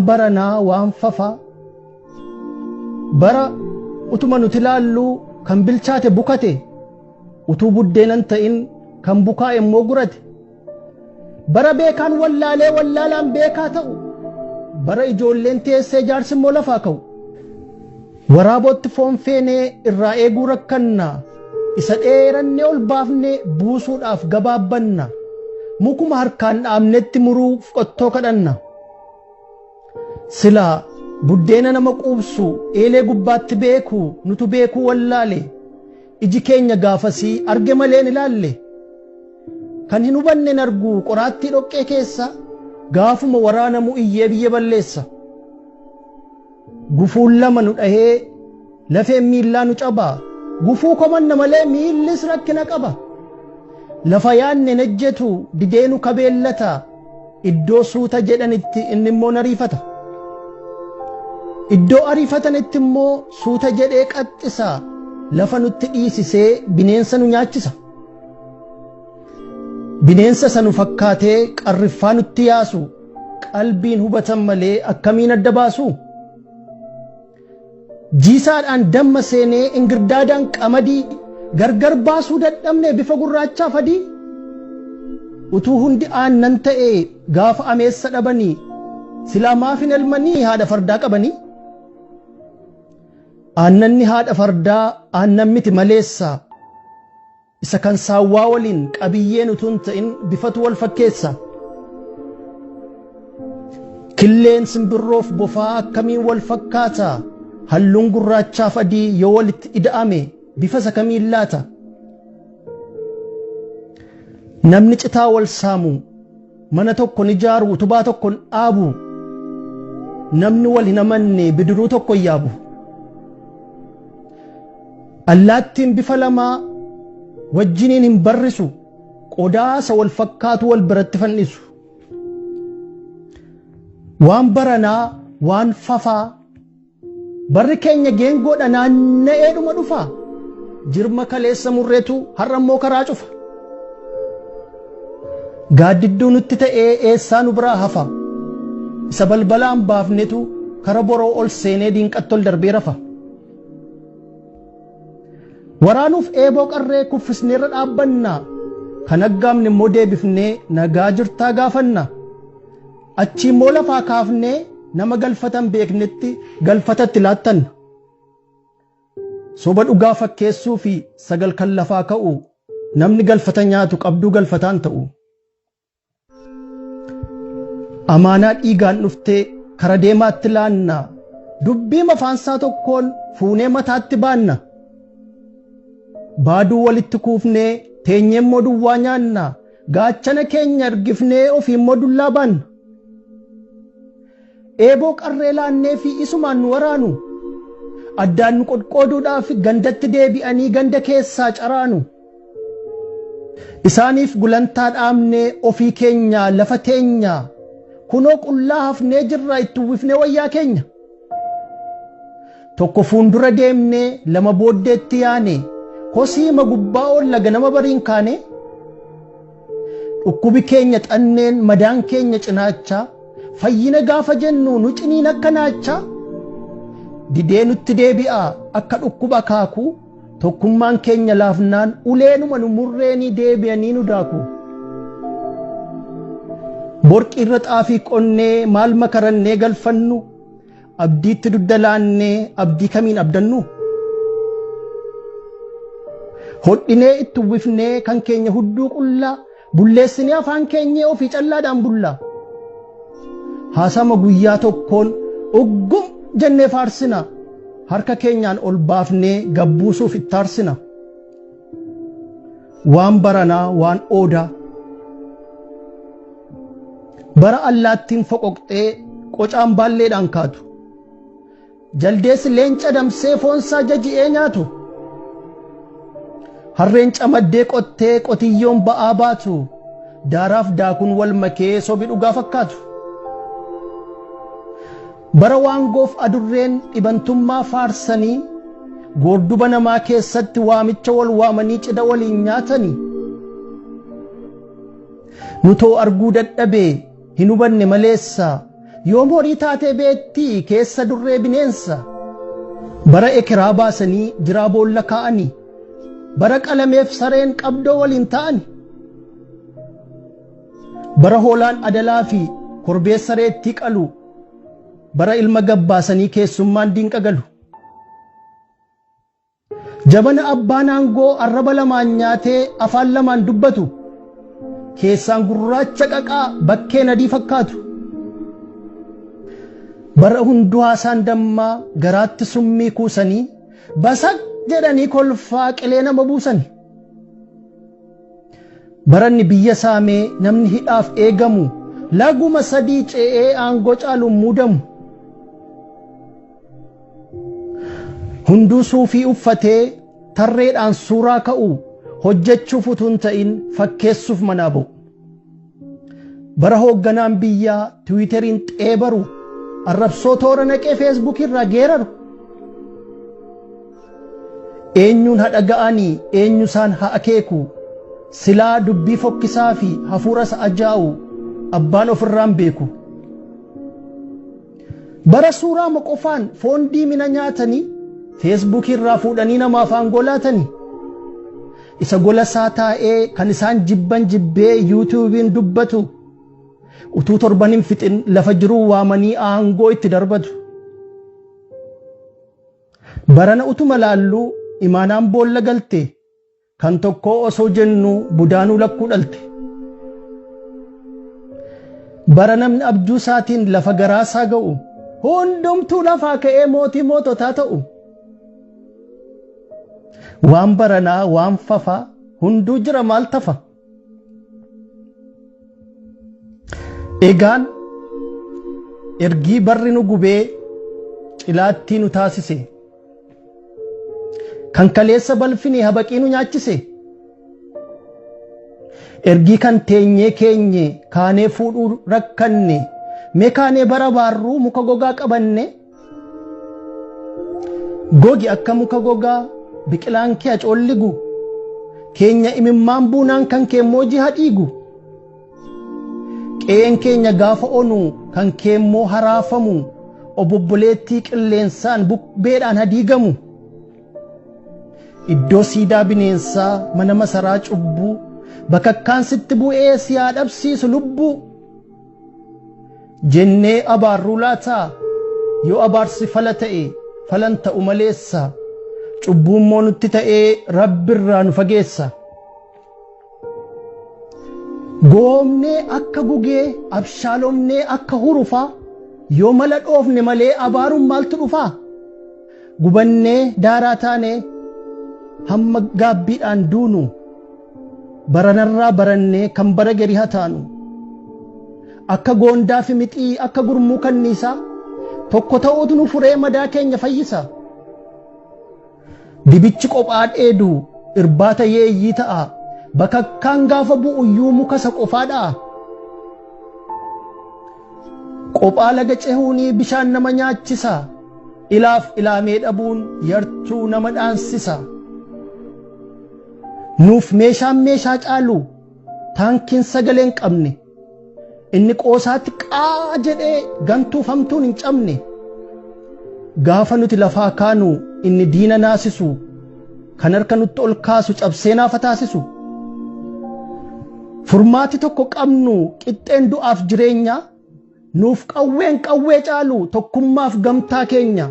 Baranaa waan fafaa bara utuma nuti ilaalluu kan bilchaate bukate, utuu buddeenan ta'in kan bukaa'e immoo gurate. Bara beekaan wallaalee wallaalaan beekaa ta'u, bara ijoolleen teessee jaarsi immoo lafaa ka'u. Waraabootti foon feenee irraa eeguu rakkanna, isa dheerannee ol baafnee buusuudhaaf gabaabbanna, mukuma harkaan dhaabnetti muruuf qottoo kadhanna. Silaa buddeena nama quubsu eelee gubbaatti beeku nutu beekuu wallaale, iji keenya gaafasii arge malee hin ilaalle. Kan hin hubanne hin argu qoraattii dhoqqee keessa, gaafuma waraanamu iyyee biyya balleessa. Gufuun lama nu dhahee lafeen miillaa nu cabaa, gufuu komanna malee miillis rakkina qaba. Lafa yaadne hin ejjetu didee nu kabeellata, iddoo suuta jedhanitti inni immoo nariifata. Iddoo ariifatanitti immoo suuta jedhee qaxxisa, lafa nutti dhiisisee bineensa nu nyaachisa. Bineensa isa nu fakkaatee qarriffaa nutti yaasu qalbiin hubatan malee akkamiin adda baasu? Jiisaadhaan damma seenee ingirdaadaan qamadii gargar baasuu dadhabne bifa gurraachaaf adii. Utuu hundi aannan ta'e gaafa ameessa dhabanii silaa maaf hin elmanii haadha fardaa qabanii? Aannanni haadha fardaa aannan miti maleessa, isa kan saawwaa waliin qabiyyeen utuu hin ta'in bifatu wal fakkeessa. Killeen simbirroof bofaa akkamiin wal fakkaata? Halluun gurraachaaf adii yoo walitti ida'ame bifa isa kamiin laata? Namni citaa wal saamu mana tokko hin ijaaru, utubaa tokko hin dhaabu. Namni wal hin amanne bidiruu tokko hin yaabu. Allaattiin bifa lamaa wajjiniin hin barrisu, qodaa isa wal fakkaatu wal biratti fannisu. Waan baranaa waan fafaa barri keenya geengoodha naanna'eedhuma dhufa. Jirma kaleessa murreetu har'a immoo karaa cufa. Gaaddidduu nutti ta'ee eessaa nu biraa hafa. Isa balbalaan baafnetu kara boroo ol seenee diinqatti ol darbee rafa. Waraanuuf eeboo qarree kuffisneerra dhaabbanna. Kan aggaamne immoo deebifnee nagaa jirtaa gaafanna. Achii immoo lafaa kaafnee nama galfatan beeknetti galfatatti laattanna. Soba dhugaa fakkeessuu fi sagal kan lafaa ka'u, namni galfata nyaatu qabduu galfataan ta'u. Amaanaa dhiigaan dhuftee kara deemaatti laanna, dubbii mafaansaa tokkoon fuunee mataatti baanna. Baaduu walitti kuufnee teenyee immoo duwwaa nyaanna, gaachana keenya ergifnee ofii immoo dullaa baanna. Eeboo qarree laannee fi isumaan nu waraanu. Addaan nu qoqqooduudhaaf gandatti deebi'anii ganda keessaa caraanu. Isaaniif gulantaa dhaabnee ofii keenya lafa teenya, kunoo qullaa hafnee jirra itti uwwifnee wayyaa keenya. Tokko fuundura deemnee lama booddeetti yaane, kosiima gubbaa oolla ganama bariin kaane. Dhukkubi keenya xanneen madaan keenya cinaacha, fayyina gaafa jennu nu ciniin akka naacha. Didee nutti deebi'a akka dhukkuba akaakuu, tokkummaan keenya laafnaan uleenuma nu murreenii deebi'anii nu daaku. Borqii irra xaafii qonnee maal makarannee galfannu, abdiitti dugda laannee abdii kamiin abdannu? Hodhinee itti uwwifnee kan keenya hudduu qullaa, bulleessinee afaan keenyee ofii callaadhaan bullaa. Haasama guyyaa tokkoon uggum jennee faarsina, harka keenyaan ol baafnee gabbuusuuf itti aarsina. Waan baranaa waan oodaa. Bara allaattiin foqoqxee qocaan baalleedhaan kaatu. Jaldeessi leenca damsee foonsaa jaji'ee nyaatu. Harreen camaddee qottee qotiyyoon ba'aa baatu. Daaraaf daakuun wal makee sobi dhugaa fakkaatu. Bara waangoof adurreen dhibantummaa faarsanii, goorduba namaa keessatti waamicha wal waamanii cidha waliin nyaatanii. Nutoo arguu dadhabee hin hubanne maleessa, Yoom horii taatee beettii keessa durree bineensa. Bara ekeraa baasanii jiraa boolla kaa'anii. Bara qalameef sareen qabdoo waliin ta'ani. Bara hoolaan adalaa fi korbeessa sareetti qalu. Bara ilma gabbaasanii keessummaan diinqa galu. Jabana abbaan aangoo arraba lamaan nyaatee afaan lamaan dubbatu. Keessaan gurraacha qaqaa bakkeen adii fakkaatu. Bara hunduu haasaan dammaa garaatti summii kuusanii basaq jedhanii kolfaa qilee nama buusani. Baranni biyya saamee namni hidhaaf eegamu laguma sadii ce'ee aangoo caaluun muudamu. Hunduu suufii uffatee tarreedhaan suuraa ka'u hojjechuuf utuu hin ta'in fakkeessuuf manaa ba'u. Bara hoogganaan biyyaa tiwiiteriin xeebaru arrabsoo toora naqee feesbuukii irraa geeraru. Eenyuun haa dhaga'anii eenyu isaan haa akeeku silaa dubbii fokkisaa fi hafuura isa ajaa'u abbaan ofirraan beeku. Bara suuraa qofaan foon diimina nyaatanii feesbuukii irraa fuudhanii namaaf aangoo laatanii. Isa gola isaa taa'ee kan isaan jibban jibbee yuutuubiin dubbatu utuu torban hin fixin lafa jiruu waamanii aangoo itti darbatu. Barana utuma laalluu imaanaan boolla galte kan tokkoo osoo jennu budaanuu lakkuu dhalte. Bara namni abjuu isaatiin lafa garaasaa ga'u hundumtuu lafaa ka'ee mootii moototaa ta'u. Waan baranaa waan fafaa hunduu jira maal tafa. Egaan ergii barri nu gubee cilaattii nu taasise. Kan kaleessa balfine habaqii nu nyaachise. Ergii kan teenyee keenye kaanee fuudhuu rakkanne mee kaanee bara baarruu muka gogaa qabanne. Gogi akka muka gogaa biqilaan kee acoolligu keenya imimmaan buunaan kan kee immoo jiha dhiigu. Qe'een keenya gaafa onu kan kee immoo haraafamu obobboleettii qilleensaan bubbeedhaan hadiigamu. Iddoo siidaa bineensaa mana masaraa cubbuu bakakkaan sitti bu'ee si haa dhabsiisu lubbuu. Jennee abaarruu laataa yoo abaarsi fala ta'e falan ta'u maleessa cubbuun immoo nutti ta'ee rabbirraa nu fageessa. Goomnee akka gugee abshaalomnee akka hurufaa yoo mala dhoofne malee abaaruun maaltu dhufaa? Gubannee daaraa taanee hamma gaabbiidhaan duunu baranarraa barannee kan bara gadi haa taanu. Akka goondaa fi mixii akka gurmuu kanniisaa tokko ta'uutu nu furee madaa keenya fayyisa. Dibichi qophaa dheedu irbaata yeeyyii ta'a. Bakakkaan gaafa bu'u iyyuu muka isa qofaa dha'a. Qophaa laga cehuunii bishaan nama nyaachisa. Ilaaf ilaamee dhabuun yartuu nama dhaansisa. Nuuf meeshaan meeshaa caalu taankiin sagalee hin qabne. Inni qoosaatti qaa jedhee gantuuf hamtuun hin cabne. Gaafa nuti lafaa kaanu inni diina naasisu kan harka nutti ol kaasu cabsee naafa taasisu. Furmaati tokko qabnu qixxeen du'aaf jireenya nuuf qawween qawwee caalu tokkummaaf gamtaa keenya.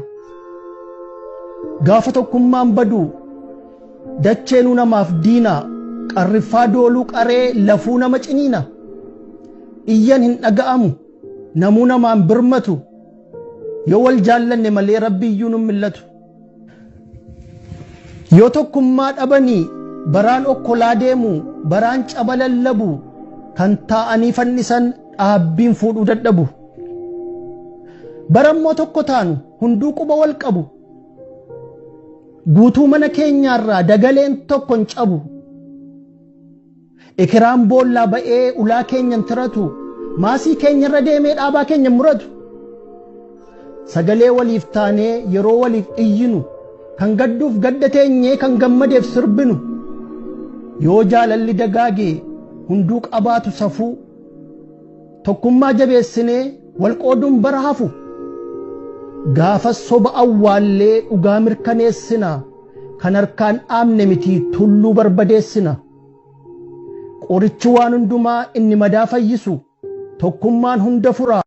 Gaafa tokkummaan badu dacheenuu namaaf diina qarriffaa dooluu qaree lafuu nama ciniina. Iyyan hin dhaga'amu namuu namaan birmatu yoo wal jaallanne malee rabbiyyuu nun millatu. Yoo tokkummaa dhabanii baraan okkolaa deemu baraan caba lallabu kan taa'anii fannisan dhaabbiin fuudhuu dadhabu. Barammoo tokko taanu hunduu quba wal qabu. Guutuu mana keenyaarraa dagaleen tokko hin cabu. Ekiraan boollaa ba'ee ulaa keenya hin tiratu. Maasii keenyarra deemee dhaabaa keenya hin muratu. Sagalee waliif taanee yeroo waliif iyyinu kan gadduuf gadda teenyee kan gammadeef sirbinu. Yoo jaalalli dagaage hunduu qabaatu safuu. Tokkummaa jabeessinee Wal qooduun bara hafu. Gaafas soba awwaallee dhugaa mirkaneessina. Kan harkaan dhaabne miti tulluu barbadeessina. Qorichi waan hundumaa inni madaa fayyisu tokkummaan hunda furaa.